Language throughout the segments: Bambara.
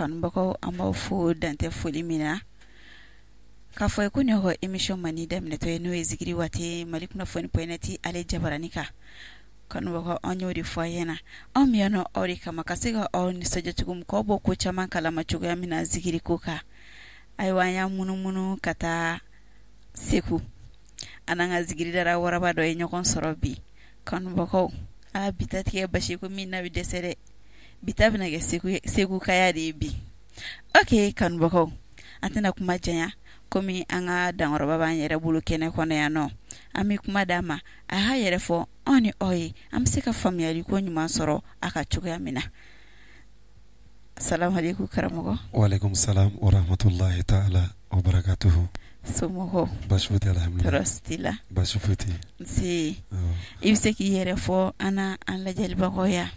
Kanubagaw, an b'aw fo dantɛ foli min na, k'a fɔ ye ko nin y'aw ka émission mandi daminɛtɔ ye, n'o ye zikiri waati Mali kunnafoni point net ale jabarani kan. Kanubagaw, an y'o de fɔ a ɲɛna, anw bɛ yan nɔ aw de kama, ka se ka aw nisɔndiya cogo min, k'aw bɔ ko caman kalama cogoya min na zikiri ko kan. Ayiwa, an y'an munumunu ka taa Segu, an n'an ka zikiridara waraba dɔ ye ɲɔgɔn sɔrɔ bi. Kanubagaw, aa bi ta tigɛ basi ko min na bɛ dɛsɛ dɛ, bi ta bɛna kɛ Segu kaya de ye bi. Ok kanubagaw, an tɛna kuma janya, komi an ka dankɔrɔba b'an yɛrɛ bolo kɛnɛ kɔnɔ yan nɔ, an bɛ kuma d'a ma, a y'a yɛrɛ fɔ anw ni aw ye, an bɛ se ka faamuyali ko ɲuman sɔrɔ a ka cogoya min na. Salamu aleykum karamɔgɔ. Waaleykum salam wa rahmatulahi taala wa barakatuhu. Somɔgɔw? Baasi foyi tɛ, alhamdulilayi. Tɔɔrɔ si t'i la? Baasi foyi tɛ yen. Nse. I bɛ se k'i yɛrɛ fɔ an n'an lajɛlibagaw ya?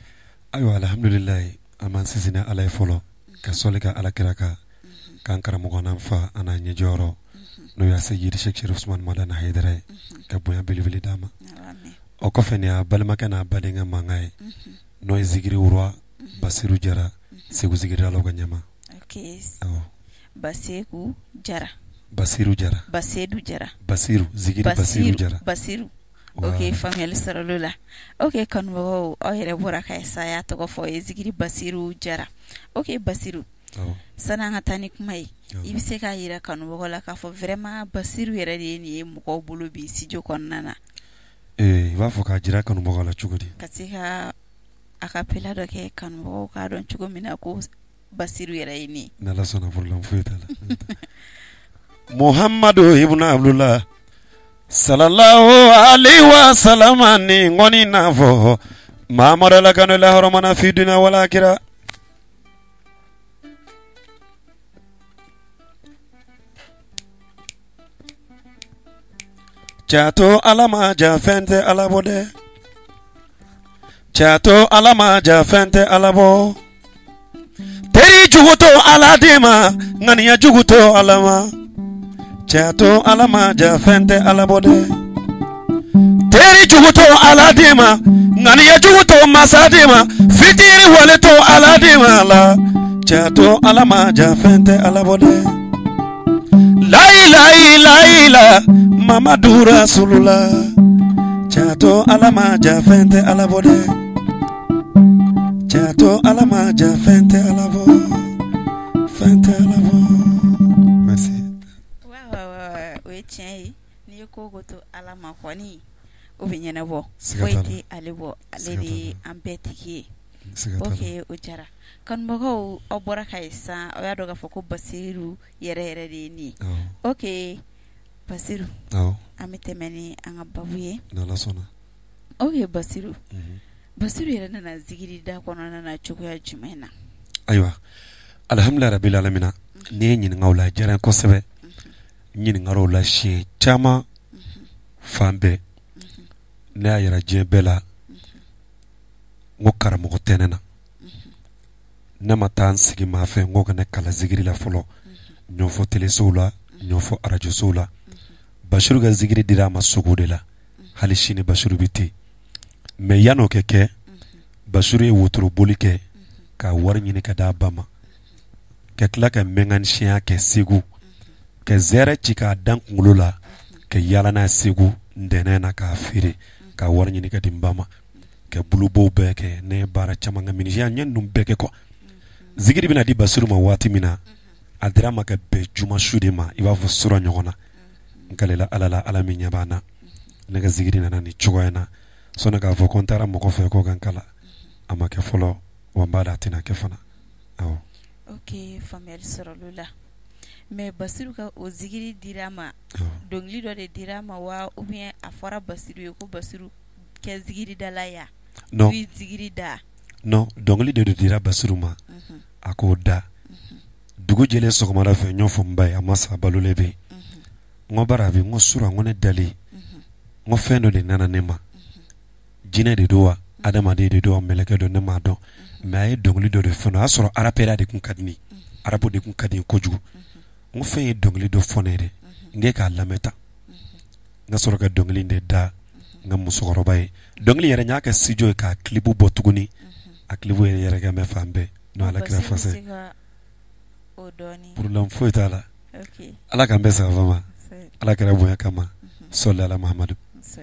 Ayiwa, alhamdulilayi, an b'an sinsin ni Ala ye fɔlɔ, ka sɔli kɛ Ala kira kan, k'an karamɔgɔ n'an fa an'an ɲɛjɔyɔrɔ, n'o ye Seyidi Sɛki Cherif Usumani Madani Hayidara ye, ka bonya belebele d'a ma. O kɔfɛ, nin y'a balimakɛ n'a badenkɛ mankan ye, n'o ye zikiri roi Basiru Jara, Segu zikiridalaw ka ɲɛmaa. Ok, Baseku Jara. Basiru Jara. Basedu Jara. Basiru, zikiri Basiru Jara. Basiru. Ok, faamuyali sɔrɔla o la. Ok kanubagaw, aw yɛrɛ bɔra ka saya tɔgɔ fɔ, ye zikiri Basiru Jara. Ok Basiru, sani an ka taa ni kuma ye, i bɛ se k'a jira kanubagaw la k'a fɔ vraiment Basiru yɛrɛ de ye nin ye mɔgɔw bolo bi studio kɔnɔna na. Ee, i b'a fɔ k'a jira kanubagaw la cogo di? Ka se ka a cappella dɔ kɛ kanubagaw k'a dɔn cogo min na ko Basiru yɛrɛ ye nin ye. N'Ala sɔnna, problème foyi t'a la. Muhammadu ibn Abdullah sallallahu alaihi wa sallam, ni ngɔni n'a fɔ Mamadu ala kanu la hɔrɔmana fi dunya wal akhirah. Jato Ala ma ja fɛn tɛ Ala bɔ dɛ, jato Ala ma ja fɛn tɛ Ala bɔ. Teri jugu to Ala den ma, ŋaniya jugu to Ala ma. Jato Ala ma ja fɛn tɛ Ala bɔ dɛ. Teri jugu to Ala den ma, ŋaniya jugu to masa den ma, fitiri wale to Ala den ma la. Jato Ala ma ja fɛn tɛ Ala bɔ dɛ. La ilaha illallah Mamadu Rasulullah. Jato Ala ma ja fɛn tɛ Ala bɔ dɛ. Jato Ala ma ja fɛn tɛ Ala bɔ. Fɛn tɛ Ala bɔ. Merci. Waaw, o ye tiɲɛ ye. N'i ye ko ko to Ala ma kɔni, o bɛ ɲɛnabɔ. Foyi tɛ ale bɔ, ale de ye an bɛɛ tigi ye. Ok, o diyara kanubagaw. Aw bɔra ka ye sisan, aw y'a dɔn k'a fɔ ko Basiru yɛrɛ yɛrɛ de ye nin ye. Ok Basiru, an bɛ tɛmɛ ni an ka babu ye. N'Ala sɔnna. Ok Basiru, Basiru yɛrɛ nana zikiri da kɔnɔna na cogoya jumɛn na? Ayiwa, alhamdulilayi rabil alamina, n'i ye ɲininka o la, a diyara n ye kosɛbɛ. N ɲininkara o la siɲɛ caman, fan bɛɛ. Ne y'a yira diɲɛ bɛɛ la n ko karamɔgɔ tɛ ne na. Ne ma taa n sigi maa fɛ n ko ka ne kalan zikiri la fɔlɔ. N y'o fɔ telesow la, n y'o fɔ arajosow la. Basiru ka zikiri dira a ma sogo de la, hali sini Basiru bɛ ten. Mais yan'o kɛ kɛ, Basiru ye wotoro boli kɛ ka wari ɲini ka d'a ba ma, ka tila ka mɛnkanisiya kɛ Segu, ka zɛrɛ ci k'a dan kunkolo la, ka yaala n'a ye Segu ntɛnɛn na k'a feere, ka wari ɲini ka di n ba ma, ka bulubow bɛɛ kɛ. Ne ye baara caman kɛ, minisiya n ye ninnu bɛɛ kɛ quoi. Zikiri bɛna di Basiru ma waati min na, a dira ma ka bɛn juma su de ma, i b'a fɔ sura ɲɔgɔn na. N kalela Ala la, Ala min ɲɛ b'an na, ne ka zikiri nana ni cogoya in na. Sɔnni k'a fɔ ko n taara mɔgɔ fɛ ko ka n kalan, a ma kɛ fɔlɔ, wa n b'a dɔn a tɛna kɛ fana. Awɔ. Ok, faamuyali sɔrɔla o la. Mais Basiru ka o zikiri dira a ma, dɔnkili dɔ de dira a ma wa, ou bien a fɔra Basiru ye ko Basiru kɛ zikiridala ya? Non. Zikiri da. Non, dɔnkili de dira Basiru ma, a k'o da. Dugu jɛlen sɔgɔmada fɛ, n y'o fɔ n ba ye, a ma sa, balolen bɛ yen. N ko bara a bɛ n ko sura, n ko ne dalen, n ko fɛn dɔ de nana ne ma. Jinɛ de don wa, adamaden de don wa, mɛlɛkɛ don, ne m'a dɔn. Mais a ye dɔnkili dɔ de fɔ ne ye, o y'a sɔrɔ arapɛrɛ de tun ka di ne ye, arabu de tun ka di n ye kojugu. N ko fɛn ye dɔnkili dɔ fɔ ne ye dɛ, n k'e k'a lamɛn tan. N ka sɔrɔ ka dɔnkili de da n ka musokɔrɔba ye. Dɔnkili yɛrɛ n y'a kɛ studio ye k'a clip bɔ tuguni. A clip yɛrɛ yɛrɛ kɛ mɛn fan bɛɛ, n'o Ala kira fasa ye. O dɔɔni. Problème foyi t'a la. Ok. Ala k'an bɛɛ sababa ma. Se. Ala kɛra bonya kama. Sɔli ala Muhamadu. Se.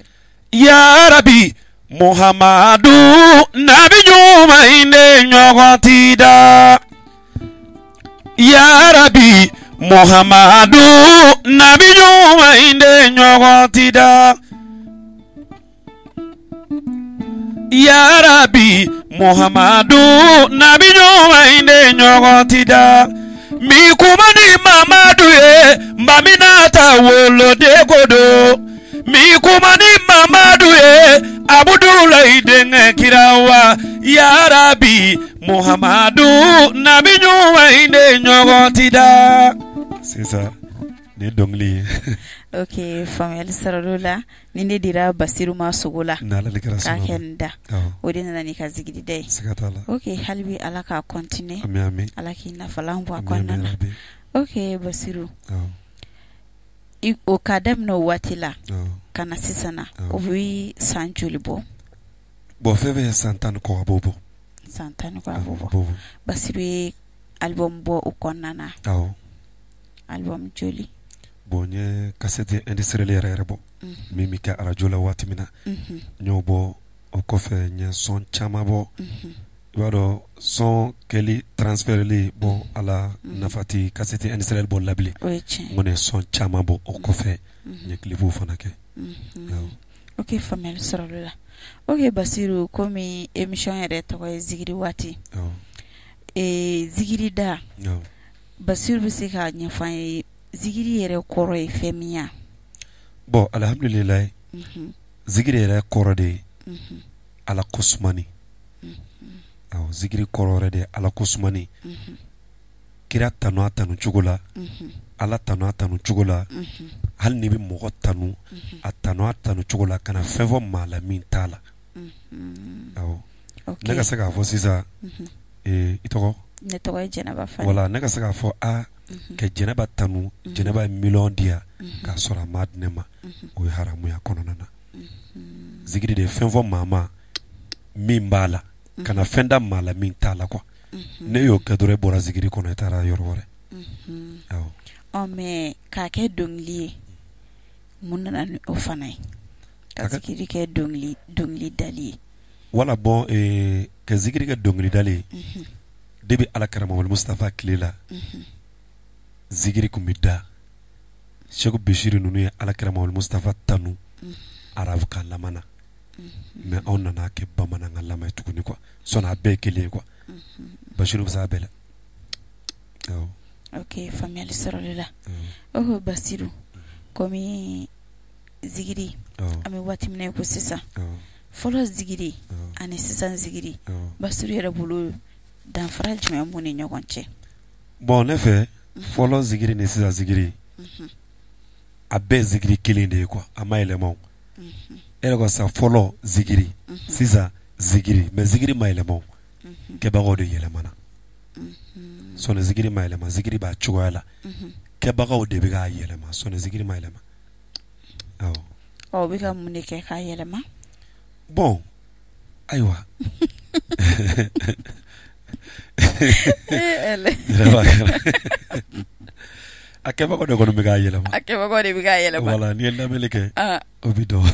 Ya Rabbi Muhammadu nabi ɲuman in de ɲɔgɔn t'i da. Ya Rabbi Muhammadu nabi ɲuman in de ɲɔgɔn t'i da. Ya Rabbi Muhammadu nabi ɲuman in de ɲɔgɔn t'i da. Mi kuma ni Mamadu ye Maminata woloden ko don. Mi kuma ni Mamadu ye Abudulayi denkɛ kira wa. Ya Rabbi Muhammadu nabi ɲuman in de ɲɔgɔn t'i da. Sisan nin ye dɔnkili ye. Ok, faamuyali sɔrɔla o la. Ni ne dira Basiru ma sogo la. N'Ala ni kira K'a sɔnna ma. kɛ nin da. Awɔ. O de nana n'i ka zikirida ye. Siga t'a la. Ok, hali bi Ala k'a continuer. Ami ami. Ala k'i nafalan bɔ a Ami kɔnɔna ami na. rabi. Ok, Basiru. Awɔ. I o k'a daminɛ o waati la. Awɔ. Ka na sisan na. Awɔ. O bɛ san joli bɔ? Bon fɛn fɛn ye san 10 ni kɔ a b'o bɔ. San 10 ni kɔ a b'o Awɔ, bɔ. a b'o bɔ. Basiru ye album bɔ o kɔnɔna na. Awɔ. Album joli? Bon n ye cassette industrielle yɛrɛ yɛrɛ bɔ. Mhm. Min bɛ kɛ arajo la waati min na. Mhm. N y'o bɔ o kɔfɛ n ye son caman bɔ. Mhm. I b'a dɔn son kɛli transféreli bon ala nafa tɛ cassette industrielle bɔ la bilen. O ye tiɲɛ. N kɔni ye son caman bɔ o kɔfɛ n ye clipw fana kɛ. Mhm. Awɔ. Ok, faamuyali sɔrɔla o la. Ok, Basiru, komi émission yɛrɛ tɔgɔ ye zikiri waati. Awɔ. Ee zikiri da. Awɔ. Basiru bɛ se k'a ɲɛfɔ an ye zikiri yɛrɛ kɔrɔ ye fɛn min ye. Bon alihamdulilayi. Mhm. Zikiri yɛrɛ kɔrɔ de ye Mhm. Ala ko sumani. Awɔ, zikiri kɔrɔ yɛrɛ de ye Ala ko sumani. Mhm. Kira tanu a tanu cogo la. Mhm. Ala tanu a tanu cogo la. Mhm. Hali n'i bɛ mɔgɔ tanu, a tanu a tanu cogo la kana fɛn fɔ maa la min t'a la. Mhm. Awɔ. Ok. Ne ka se k'a fɔ sisan. Mhm. Ee i tɔgɔ? Ne tɔgɔ ye Jɛnɛba Fane. Voilà, ne ka se k'a fɔ a Mhm. ka Jɛnɛba tanu, Mhm. Jɛnɛba ye miliyɔn di yan Mhm. k'a sɔrɔ a m'a di ne ma. Mhm. O ye haramuya kɔnɔna na. Mhm. Zikiri de ye fɛn fɔ maa ma min b'a la. Kana fɛn da maa la min t'a la quoi. Mhm. Ne y'o kɛ dɔrɔn e bɔra zikiri kɔnɔ i taara yɔrɔ wɛrɛ. Mhm. Awɔ. Ɔ mais k'a kɛ dɔnkili ye mun nana ni o fana ye? Ka zikiri kɛ dɔnkili dɔnkili dali ye. Wala bon ee ka zikiri kɛ dɔnkili dali ye. Mhm. Depuis Ala kɛra Mamadu Mustafa tile la. Mhm. Zikiri tun bɛ da. Sɛku Bishiri ninnu ye Ala kɛra Mamadu Mustafa tanu. Mhm. Arabukan lamana. Mais anw nana kɛ bamanankan lama ye tuguni quoi. Sinon a bɛɛ ye kelen ye quoi. Mhm. Basiru bɛ se a bɛɛ la. Awɔ. Ok, faamuyali sɔrɔla la. Awɔ. Ok, Basiru, komi zikiri Awɔ. an bɛ waati min na i ko sisan. Awɔ. Fɔlɔ zikiri Awɔ. ani sisan zikiri. Awɔ. Basiru yɛrɛ bolo danfara jumɛn b'u ni ɲɔgɔn cɛ? Bon ne fɛ fɔlɔ zikiri ni sisan zikiri. Mhm. A bɛɛ zikiri kelen de ye quoi. A ma yɛlɛma o. Mhm. E yɛrɛ ko sisan fɔlɔ zikiri. Mhm. Sisan zikiri mais zikiri ma yɛlɛma o. Mhm. Kɛbagaw de yɛlɛmana. Mhm. Sɔnni zikiri ma yɛlɛma, zikiri b'a cogoya la. Mhm. Kɛbagaw de bɛ k'a yɛlɛma, sɔnni zikiri ma yɛlɛma. Awɔ. Ɔ u bɛ ka mun de kɛ k'a yɛlɛma? Bon ayiwa. Ee Ala. A kɛbagaw de kɔni bɛ k'a yɛlɛma. A kɛbagaw de bɛ k'a yɛlɛma. Voilà, n'i ye lamɛnni kɛ. Ah. O bɛ dɔn.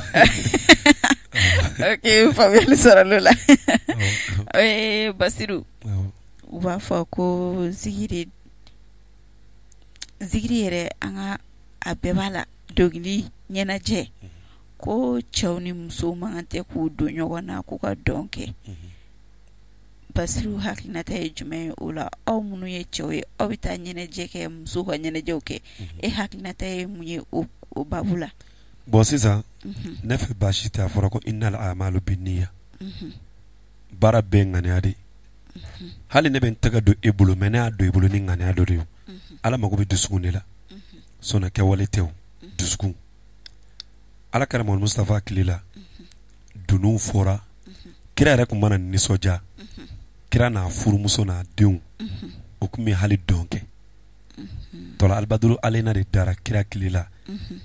Ok, faamuyali sɔrɔla o la. Awɔ. Ee Basiru. Awɔ. U b'a fɔ ko zikiri zikiri yɛrɛ an ka a bɛɛ b'a la dɔnkili ɲɛnajɛ ko cɛw ni musow man kan tɛ k'u don ɲɔgɔn na k'u ka dɔn kɛ. Basiru hakilinata ye jumɛn ye o la aw minnu ye cɛw ye aw bɛ taa ɲɛnajɛ kɛ musow ka ɲɛnajɛw kɛ e hakilinata ye mun ye o o babu la? Bon sisan Mhm. ne fɛ baasi tɛ a fɔra ko innal a'malu binniya. Mhm. Baara bɛɛ ye ŋaniya de ye. Hali ne bɛ n tɛgɛ don e bolo mais ne y'a don e bolo ni ŋaniya dɔ de ye. Ala mago bɛ dusukun de la. Sinon kɛwale tɛ o. Dusukun. Ala kɛra Mamadu Mustafa tile la. Dunun fɔra. Kira yɛrɛ tun mana nisɔndiya. Kira n'a furumuso n'a denw. O tun bɛ hali dɔn kɛ. Tɔla alibaduru alena de dara kira tile la.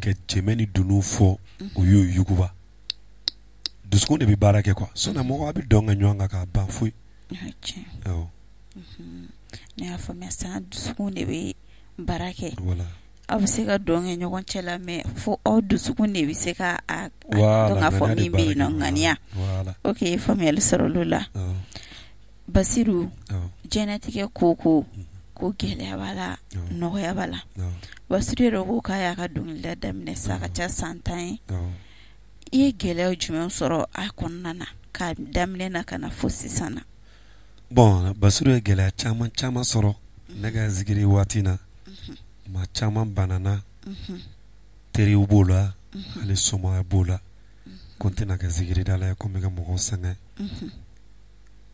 Ka jɛmɛ ni dunun fɔ o y'o yuguba. Dusukun de bɛ baara kɛ quoi. Sinon mɔgɔ a bɛ dɔn kɛ ɲɔgɔn kan k'a ban foyi. Tiɲɛ. Awɔ. Ne y'a faamuya san dusukun de bɛ baara kɛ. Aw bɛ se ka dɔn kɛ ɲɔgɔn cɛ la mais fo aw dusukun de bɛ se ka dɔn k'a fɔ min bɛ yen nɔ ŋaniya. Ok, faamuyali sɔrɔla o la. Basiru, diɲɛlatigɛ ko ko ko gɛlɛya b'a la, nɔgɔya b'a la. Basiru yɛrɛ ko k'a y'a ka dɔnkilida daminɛ sa ka ca san 10 ye. I ye gɛlɛya jumɛn sɔrɔ a kɔnɔna na k'a daminɛ na ka na fo sisan na? Bon, Basiru ye gɛlɛya caman caman sɔrɔ ne ka zikiri waati na. Maa caman banana, teriw b'o la, hali somɔgɔw b'o la, ko n tɛna kɛ zikiridala ye, ko n bɛ ka mɔgɔw sɛgɛn.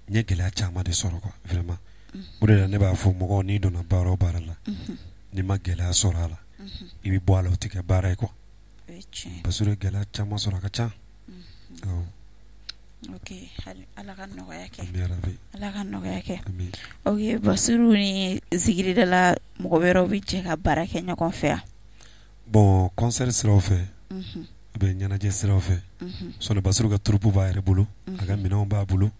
N ye gɛlɛya caman de sɔrɔ quoi, vraiment. O de la ne b'a fɔ mɔgɔw, n'i donna baara o baara la, n'i ma gɛlɛya sɔrɔ a la, i bɛ bɔ a la, o tɛ kɛ baara ye quoi. Basiru ye gɛlɛya caman sɔrɔ, a ka ca. Ok, Ala ka nɔgɔya kɛ. Ala ka nɔgɔya kɛ. Ok, Basiru ni zikiridala mɔgɔ wɛrɛw bɛ jɛ ka baara kɛ ɲɔgɔn fɛ yan? Bon, concert siraw fɛ, u bɛ ɲɛnajɛ siraw fɛ. Sinon Basiru ka troupe b'a yɛrɛ bolo, a ka minɛnw b'a bolo.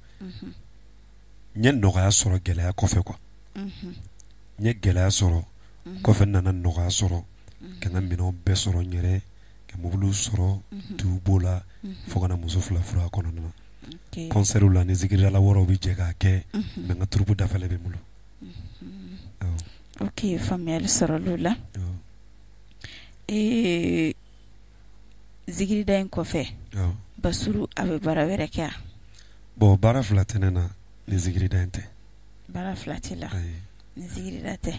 N ye nɔgɔya sɔrɔ gɛlɛya kɔfɛ quoi. N ye gɛlɛya sɔrɔ kɔfɛ, n nana nɔgɔya sɔrɔ ka n ka minɛnw bɛɛ sɔrɔ n yɛrɛ, ka mobiliw sɔrɔ, duw b'o la, fo ka na muso 2 furu a kɔnɔna na. Concert la ni zikiridala wɛrɛw bɛ jɛ k'a kɛ, mais n ka troupe dafalen bɛ n bolo. Ok, faamuyali sɔrɔla o la. Zikirida in kɔfɛ, Basiru a bɛ baara wɛrɛ kɛ? Bon, baara 2 tɛ ne na ni zikirida in tɛ. Baara 2 t'i la ni zikirida tɛ.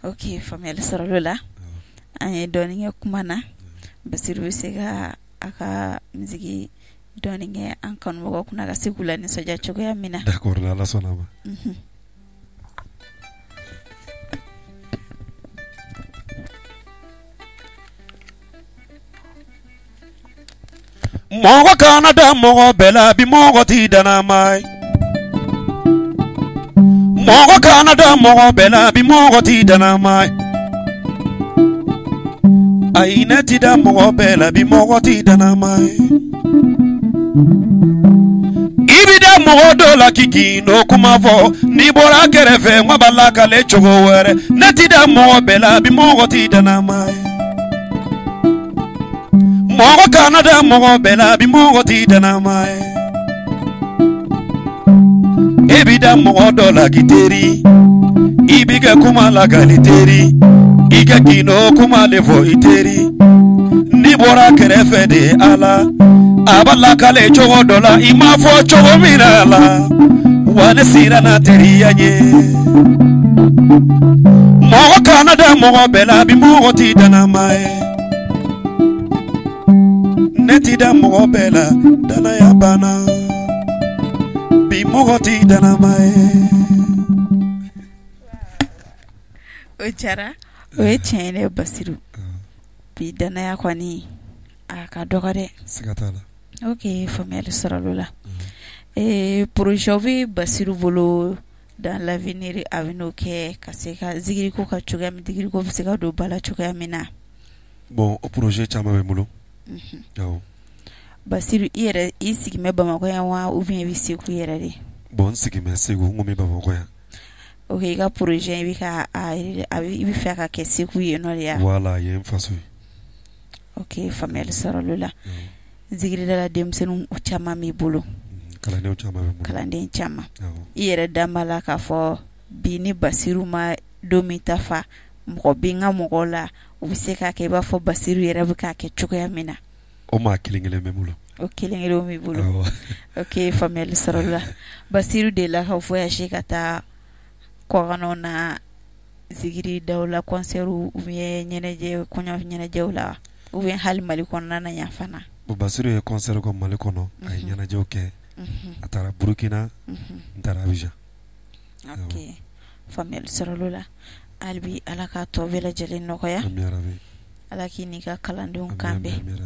Ok, faamuyali sɔrɔla o la. An ye dɔɔnin kɛ kuma na. Basiru bɛ se ka a ka musique dɔɔnin kɛ an kanubagaw kunna ka se k'u la nisɔndiya cogoya min na. D'accord, ni Ala sɔnna a ma. Mɔgɔ kana da mɔgɔ bɛɛ la bi, mɔgɔ t'i dannama ye. Mɔgɔ kana da mɔgɔ bɛɛ la bi, mɔgɔ t'i dannama ye. Ayi, ne ti da mɔgɔ bɛɛ la bi, mɔgɔ t'i dannama ye. I bɛ da mɔgɔ dɔ la k'i gindo kuma fɔ, n'i bɔra kɛrɛfɛ n b'a lakale cogo wɛrɛ. Ne ti da mɔgɔ bɛɛ la bi, mɔgɔ t'i dannama ye. Mɔgɔ kana da mɔgɔ bɛɛ la bi, mɔgɔ t'i dannama ye. E bɛ da mɔgɔ dɔ la k'i teri, i b'i ka kuma lakali teri, i ka gindo kuma de fɔ i teri. N'i bɔra kɛrɛfɛ de Ala, a b'a lakale cogo dɔ la, i m'a fɔ cogo min na la, wa ne siranna teriya ɲɛ. Mɔgɔ kana da mɔgɔ bɛɛ la bi, mɔgɔ t'i dannama ye. Ne ti da mɔgɔ bɛɛ la, danaya banna bi, mɔgɔ t'i dannama ye. O diyara, o ye tiɲɛ ye dɛ Basiru. Bi danaya kɔni a ka dɔgɔ dɛ. Siga t'a la. Ok, faamuyali sɔrɔla o la. Projet bɛ Basiru bolo dans l'avenir, a bɛ n'o kɛ ka se ka zikiriko ka cogoya min, zikiriko bɛ se ka don ba la cogoya min na? Bon, o projet caman bɛ n bolo. Basiru, i yɛrɛ i sigi bɛ Bamakɔ yan wa ou bien i bɛ Segu yɛrɛ de? Bon, n sigi bɛ Segu, n kun bɛ Bamakɔ yan. Ok, i ka projet i bɛ ka i bɛ fɛ ka kɛ Segu yen nɔ de ya? Voilà, yen n faso ye. Ok, faamuyali sɔrɔla o la. Zikiridala denmisɛnninw caman b'i bolo? Kalandenw caman bɛ n bolo. Kalanden caman. I yɛrɛ dan b'a la k'a fɔ bi ni Basiru ma don min ta fa, mɔgɔ bɛ n ka mɔgɔw la u bɛ se k'a kɛ i b'a fɔ Basiru yɛrɛ bɛ k'a kɛ cogoya min na. O maa kelen kelen bɛ n bolo. O kelen kelen b'i bolo. Ok, faamuyali sɔrɔla la. Basiru delila ka voyager ka taa kɔkanw na zikiri daw la, concert ou bien ɲɛnajɛ, kɔɲɔ ɲɛnajɛw la, ou bien hali Mali kɔnɔna na yan fana? Bon, Basiru ye concert kɛ Mali kɔnɔ, a ye ɲɛnajɛw kɛ. A taara Burukina, n taara Abijan. Ok, faamuyali sɔrɔla o la. Hali bi Ala k'a tɔ bɛɛ lajɛlen nɔgɔya. Ala k'i n'i ka kalandenw kan bɛn.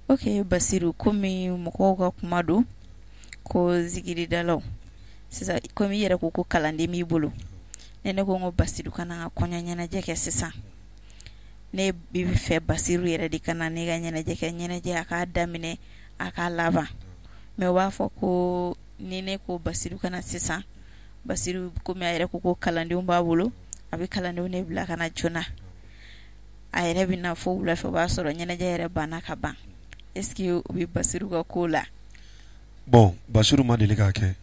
Ok, Basiru, komi mɔgɔw ka kuma don ko zikiridalaw sisan, komi i yɛrɛ ko ko kalanden b'i bolo, ne ko n ko Basiru ka na n ka kɔɲɔ ɲɛnajɛ kɛ sisan, ne bɛ fɛ Basiru yɛrɛ de ka na ne ka ɲɛnajɛ kɛ, ɲɛnajɛ a k'a daminɛ a k'a laban, mais u b'a fɔ ko ni ne ko Basiru ka na sisan, Basiru komi a yɛrɛ ko kalandenw b'a bolo, a bɛ kalandenw de bila ka na joona, a yɛrɛ bɛ na fo wula fɛ, o b'a sɔrɔ ɲɛnajɛ yɛrɛ banna ka ban. Est-ce que o bɛ Basiru ka ko la? Bon, Basiru ma deli k'a kɛ.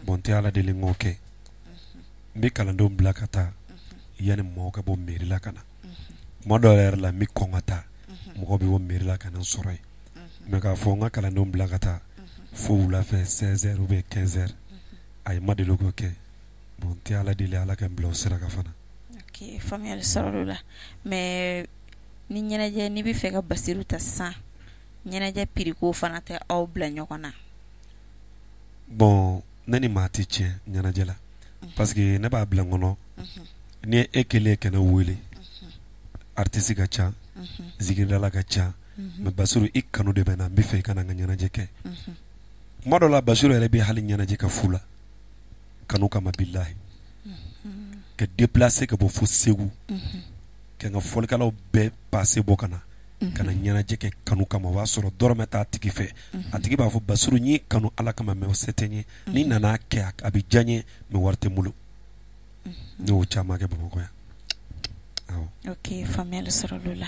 Bon, n tɛ Ala deli n k'o kɛ. N bɛ kalandenw bila ka taa yanni mɔgɔw ka bɔ mairie la ka na. Kuma dɔw yɛrɛ la, n bɛ kɔn ka taa, mɔgɔw bɛ bɔ mairie la ka na n sɔrɔ yen. Mais k'a fɔ n ka kalandenw bila ka taa fo wula fɛ 16h ou bien 15h, ayi, n ma deli k'o kɛ. Bon, n tɛ Ala deli Ala ka n bila o sira kan fana. Ok, faamuyali sɔrɔla o la. Mais ni ɲɛnajɛ, n'i bɛ fɛ ka Basiru ta sisan, ɲɛnajɛ prix ko fana tɛ aw bila ɲɔgɔn na? Bon, ne ni maa tɛ tiɲɛ ɲɛnajɛ la, parce que ne b'a bila n kɔnɔ, ni e kelen kɛnɛ wele, artiste ka ca, zikiridala ka ca, mais Basiru, i kanu de bɛ na, n bɛ fɛ i ka na n ka ɲɛnajɛ kɛ. Kuma dɔ la, Basiru yɛrɛ bɛ hali ɲɛnajɛ kɛ fu la kanu kama, bilahi, ka déplacer ka bɔ fo Segu, ka n ka fɔlikɛlaw bɛɛ passe bɔ ka na ka na ɲɛnajɛ kɛ kanu kama. O b'a sɔrɔ dɔrɔmɛ t'a tigi fɛ. A tigi b'a fɔ: Basiru, n y'i kanu Ala kama, mais o se tɛ n ye. N'i nana kɛ, a bɛ diya n ye, mais wari tɛ n bolo. Ne y'o caman kɛ Bamakɔ yan, awɔ. Ok, faamuyali sɔrɔla o la.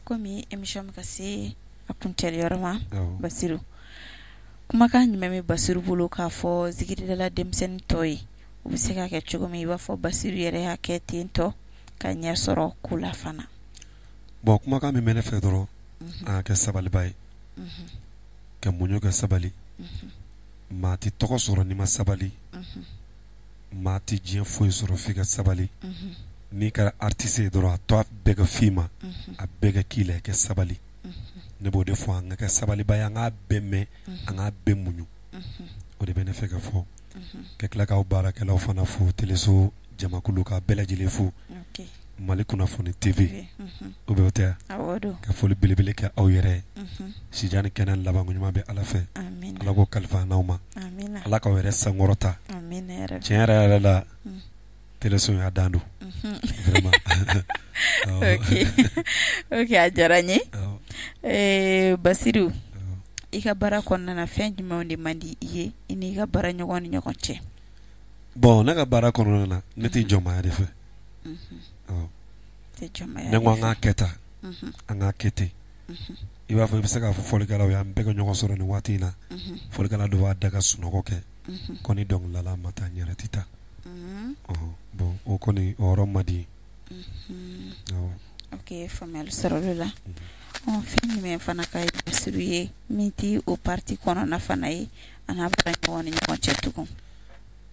Komi émission bɛ ka se a kuncɛli yɔrɔ ma, Basiru, kumakan jumɛn bɛ Basiru bolo k'a fɔ zikiridala denmisɛnnin tɔ ye, u bɛ se ka kɛ cogo min i b'a fɔ Basiru yɛrɛ y'a kɛ ten tɔ ka ɲɛ sɔrɔ ko la fana? Bon, kumakan min bɛ ne fɛ dɔrɔn, an ka kɛ sabaliba ye, ka muɲu, ka sabali. Maa tɛ tɔgɔ sɔrɔ n'i ma sabali. Maa tɛ diɲɛ foyi sɔrɔ f'i ka sabali. N'i kɛra artiste ye dɔrɔn, a to a bɛɛ ka f'i ma, a bɛɛ ka k'i la, i ka sabali. Ne b'o de fɔ, an ka kɛ sabaliba ye, an k'a bɛɛ mɛn, an k'a bɛɛ muɲu. O de bɛ ne fɛ ka fɔ. Ka tila k'aw baarakɛlaw fana fo, Teleso jamakulu, k'a bɛɛ lajɛlen fo, Mali kunnafoni TV, o bɛ o tɛ? Ka foli belebele kɛ aw yɛrɛ ye. Sijan ni kɛnɛ, labanko ɲuman bɛ Ala fɛ. Ala k'o kalifa n'aw ma. Ala k'aw yɛrɛ sankɔrɔta. Tiɲɛ yɛrɛ yɛrɛ la, Teleso y'a dan don vraiment. Ok, a diyara n ye. Basiru, i ka baara kɔnɔna na, fɛn jumɛnw de man di i ye i n'i ka baara ɲɔgɔn ni ɲɔgɔn cɛ? Bon, ne ka baara kɔnɔna na, ne tɛ jɔnmaya de fɛ. Ne ko an k'a kɛ tan, an k'a kɛ ten. I b'a fɔ, i bɛ se k'a fɔ fɔlikɛlaw ye, an bɛɛ ka ɲɔgɔn sɔrɔ nin waati in na, fɔlikɛla dɔ b'a da ka sunɔgɔ kɛ ko ni dɔnkilidala ma taa, n yɛrɛ tɛ taa. Bon, o kɔni, o yɔrɔ man di. Ok, faamuyali sɔrɔla o la. Fɛn jumɛn fana ka Basiru ye min tɛ o partie kɔnɔna fana ye, a n'a baara ɲɔgɔn ni ɲɔgɔn cɛ tugun?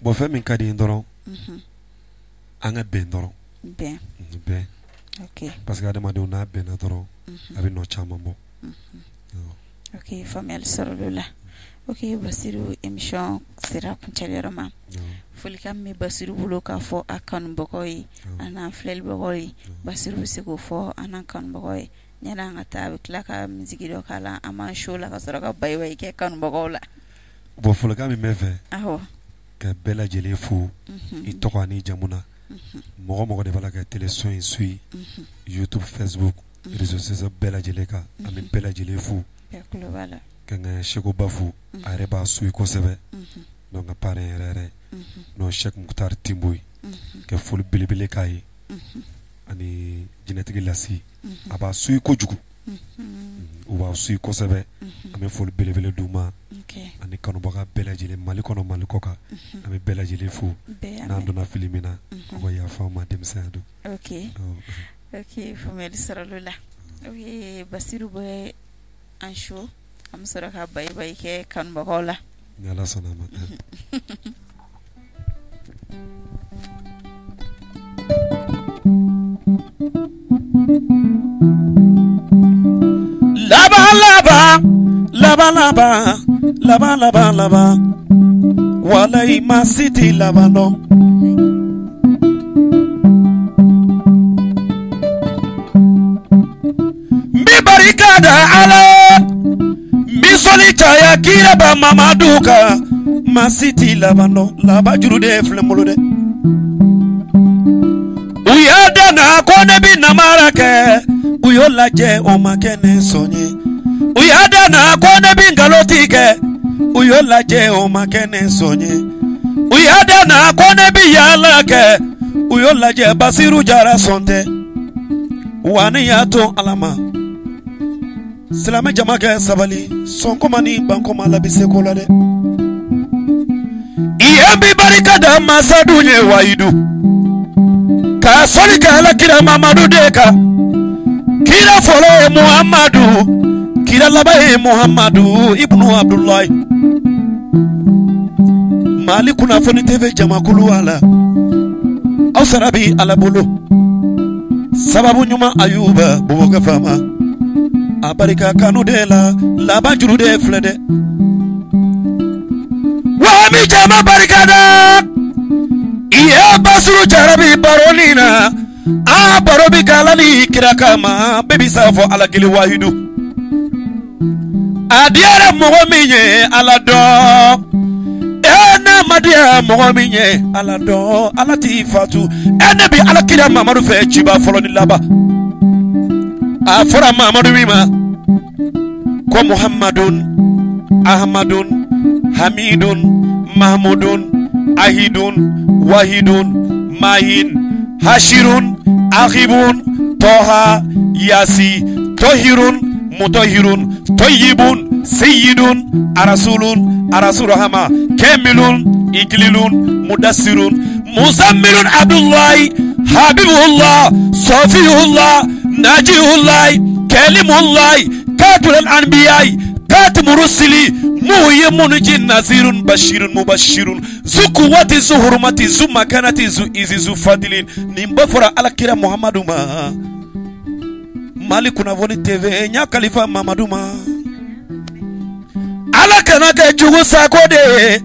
Bon, fɛn min ka di n ye dɔrɔn, an ka bɛn dɔrɔn. Bɛn. Bɛn, parce que adamadenw n'a bɛnna dɔrɔn, a bɛ nɔ caman bɔ. Ok, faamuyali sɔrɔla o la. Ok Basiru, émission sera kuncɛli yɔrɔ ma. Folikan min bɛ Basiru bolo k'a fɔ a kanubagaw ye a n'an filɛlibagaw ye, Basiru bɛ se k'o fɔ an n'an kanubagaw ye yanni an ka taa. A bɛ tila ka musique dɔ k'a la, an b'an show la ka sɔrɔ ka bayi bayi kɛ kanubagaw la. Bon, folikan min bɛ fɛ ka bɛɛ lajɛlen fo, i tɔgɔ ani jamu na, mɔgɔ mɔgɔ de b'a la ka Teleso in suit, YouTube, Facebook, réseaux sociaux bɛɛ lajɛlen kan, an bɛ bɛɛ lajɛlen fo. Ka n ka Sekuba fo, a yɛrɛ b'a suit kosɛbɛ, donc ka parrain yɛrɛ yɛrɛ, n'o ye Cheikh Mukutari Timbo ye, ka foli belebele k'a ye, ani jinɛtigi Lasi, a b'a suit kojugu, u b'a suit kosɛbɛ. An bɛ foli belebele d'u ma, ani kanubaga bɛɛ lajɛlen, Mali kɔnɔ, Mali kɔ kan, an bɛ bɛɛ lajɛlen fo. N'an donna fili min na, aw ka yafa an ma, denmisɛnya don. Ok, faamuyali sɔrɔla o la. Ok Basiru, bɛ an show, an bɛ sɔrɔ ka bayi bayi kɛ kanubagaw la. Ni Ala sɔnna a ma. Laban laban laban laban laban laban laban, walayi, maa si t'i laban dɔn. N bɛ barika da Ala, n bɛ sɔli caya kiraba Mamadu kan. Maa si t'i laban dɔn, laban juru de filɛ n bolo dɛ. U y'a danna ko ne bɛ namara kɛ, u y'o lajɛ, o ma kɛ ne sɔn ye. U y'a danna ko ne bɛ nkalon tigɛ, u y'o lajɛ, o ma kɛ ne sɔn ye. U y'a da na ko ne bi yaala kɛ, u y'o lajɛ Basiru Jara sɔn tɛ. Wa ne y'a to Ala ma. Silamɛ jama kɛ sabali, sɔnkoma ni bankoma la bi se ko la dɛ. I ye bi barika da masadu ye wayidu. K'a sɔli kɛ Ala kira Mamadu de kan. Kira fɔlɔ ye Muhamadu, kira laban ye Muhamadu ibnu Abdulayi. Mali kunnafoni TV jamakulu ala. Aw sara bi Ala bolo. Sababu ɲuman Ayuba Bubakar Fama. A barika kanu de la, laban juru de filɛ dɛ. Wa mi jama barika da. I ye Basiru Jara bi baro nin na. A baro bi k'ala ni kira kama, bɛɛ bi sa fɔ Ala kelen wahidu. A diyara mɔgɔ min ye Ala dɔn. E n'a ma diya mɔgɔ min ye Ala dɔn, Ala t'i fatu. E ne bi Ala kira Mamadu fɛ ciba fɔlɔ ni laban. A fɔra Mamadu min ma ko Muhammadun, Ahmadun, Hamidun, Mahmudun, Ahidun, Wahidun, Mahin, Hashirun, Akhibun, Toha, Yasi, Tohirun, Mutahirun, Toyibun, Sayyidun, Arasulun, Arasurahama, Kamilun, Iklilun, Mudassirun, Muzammilun, Abdullahi, Habibullah, Safiyullah, Najihullah, Kalimullah, Katulal Anbiya, Katimu Rusuli, Muhyimun Jin, Nazirun, Bashirun, Mubashirun, Zukuwati, Zuhurumati, Zumakanati, Zuizi, Zufadilin. Nin bɛɛ fɔra Ala kira Muhamadu ma. Mali kunnafoni TV n y'a kalifa Mamadu ma. Ala kana kɛ jugu sako de ye.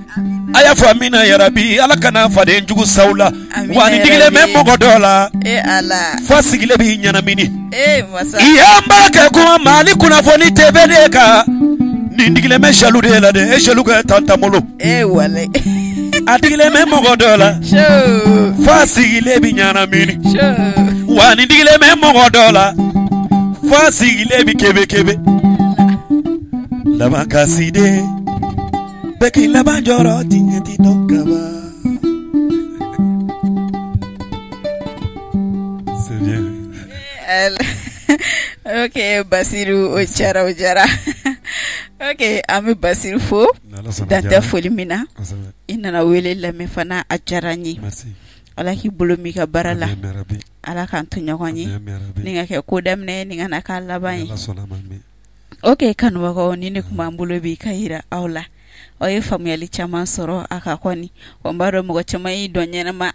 A y'a fɔ amina yarabi. Ala kana faden jugu saw la. Wa ni digilen bɛ mɔgɔ dɔ la, f'a sigilen b'i ɲɛnamini. I y'an b'a kɛ kuma Mali kunnafoni TV de kan. Nin digilen bɛ jaloux de la dɛ. E jaloux kɛ tan bolo. A digilen bɛ mɔgɔ dɔ la, f'a sigilen b'i ɲɛnamini. Wa ni digilen bɛ mɔgɔ dɔ la, f'a sigilen bɛ kebe kebe. Laban kasi de, bɛɛ k'i laban jɔrɔ diɲɛ ti dɔn kaban. C'est bien. Ok Basiru, o diyara, o diyara. Ok, an bɛ Basiru fo dan tɛ foli min na. I nana wele lamɛn fana, a diyara n ye. Ala k'i bolo m'i ka baara la. Ala k'an to ɲɔgɔn ye. Ni ka kɛ ko daminɛ, ni ka na k'a laban ye. Ok kanubagaw, ni ne tun b'an bolo bi ka yira aw la. Aw ye faamuyali caman sɔrɔ a ka kɔni. Wa n b'a dɔn mɔgɔ caman y'i dɔn ɲɛnama.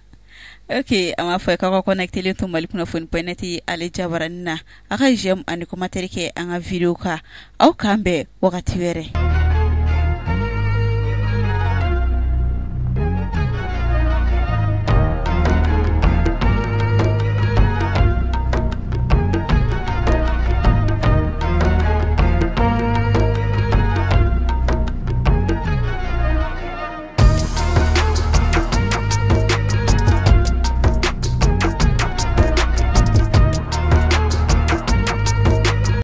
Ok, an b'a fɔ k'aw ka connecté to Mali kunnafoni point net ale jabaranin na. A ka j'aime ani commentaire kɛ an ka vidéo kan. Aw k'an bɛn wagati wɛrɛ.